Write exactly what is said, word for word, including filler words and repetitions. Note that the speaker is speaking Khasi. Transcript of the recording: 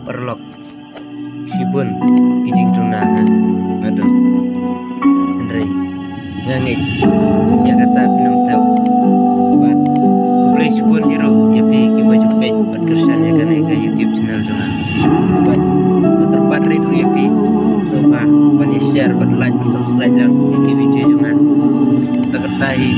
paralok, shibun ki jingduna ha nga don. Hynrei nga ngeit ïa kata phin ym thew. Bad khublei shibun ïa ruh ïa phi kiba ju peit bad kyrshan ïa kane ka YouTube channel jong nga. Bad nga kyrpad rit ruh ïa phi, sngewbha ban ïa share, bad like, bad subscribe lang ïa ki video jong nga. Ta kata hi